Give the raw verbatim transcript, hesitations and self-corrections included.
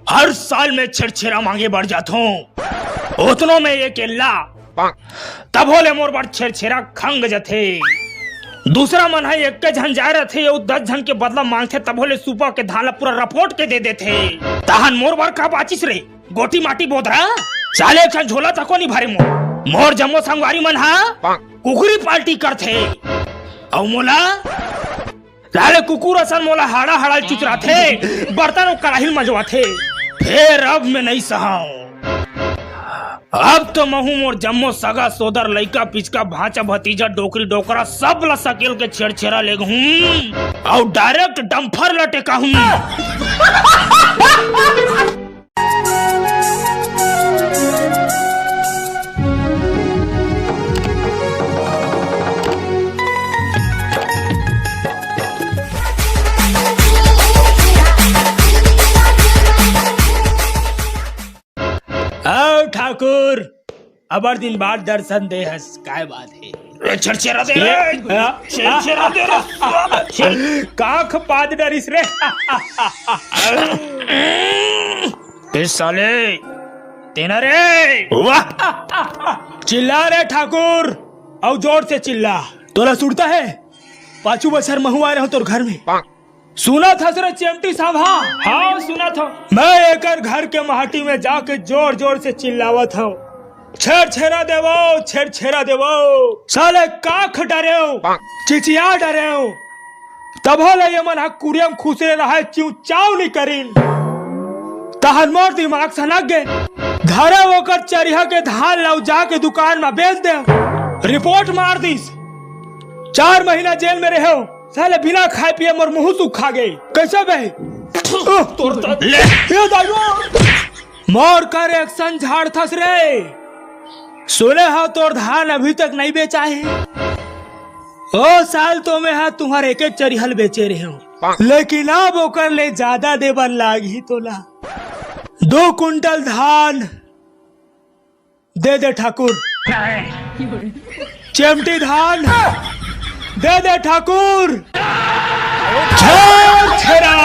हर साल में छेरछेरा मांगे बर जाथों, ओतनो में एक एल्ला, तभो ले मोर बर छेरछेरा खंग जथे। दूसरा मन ह एक झन जाय रथे, अउ दस झन के बदला मांगथे, तभो ले सुपा के धान ला पूरा रपोट के दे देथे। तहन मोर बर का बाचिस रे? गोटी माटी बोदरा, साले एक झन झोला तको नी भरे मोर। मोर जम्मो संगवारी मन हा कुकुरी पार्टी करथे, अउ मोला साले कुकुर असन मोला हाड़ा हाड़ा चुचराथे, बर्तन अउ कड़ाही मंजवाथे। फेर अब मैं नहीं सहाव। अब तो महू मोर जम्मो सगा सोदर, लइका पिचका, भांचा भतीजा, डोकरी डोकरा, सब ला सकेल के छेरछेरा लेगहूं अउ डायरेक्ट डंफर ला टेकाहूं। आओ ठाकुर, अबर दिन बाद दर्शन दे हस, काय बात हे? ए, छेरछेरा दे रे। ए, आ, छेरछेरा दे रे, साला, छेर- काख पाद डरिस रे। ए साले, तेना रे। वाह। चिल्ला रे ठाकुर, अउ जोर से चिल्ला। तोला सुनता है? पाछू बछर महू आय रहूं तोर घर में। सुनत हस रे चेमटी साहब? हाँ, हाँ, सुनत हव। मैं एकर घर के माटी में जाके जोर जोर से चिल्लावत हव, "छेरछेरा देवो, छेरछेरा देवो।" साले काख डरेव, चिचिया डरेव, तभो ले ये मन ह कुरियम खुसरे रहे, चिंव चांव नी करिन। तहन मोर दिमाग सनक गे। धरे ओकर चरिहा के धान ला अउ जाके दुकान म बेच दे। रिपोर्ट मार दिस। चार महीना जेल में रहेव, साले बिना खाए पिए मोर मुंह सुखा गे। कैसे बे? तोर त-, ले। ए दाइयो, मोर करेक्शन झाड़थस रे। सुने हव तोर धान अभी तक नहीं बेचा हे। ओ साल तो मैं हा तुम्हार एक एक चरिहा ल बेचे रहेव, लेकिन अब ओकर ले जादा दे बर लागही तोला। दो कुंटल धान दे दे ठाकुर। चेमटी धान दे दे ठाकुर। छेरछेरा।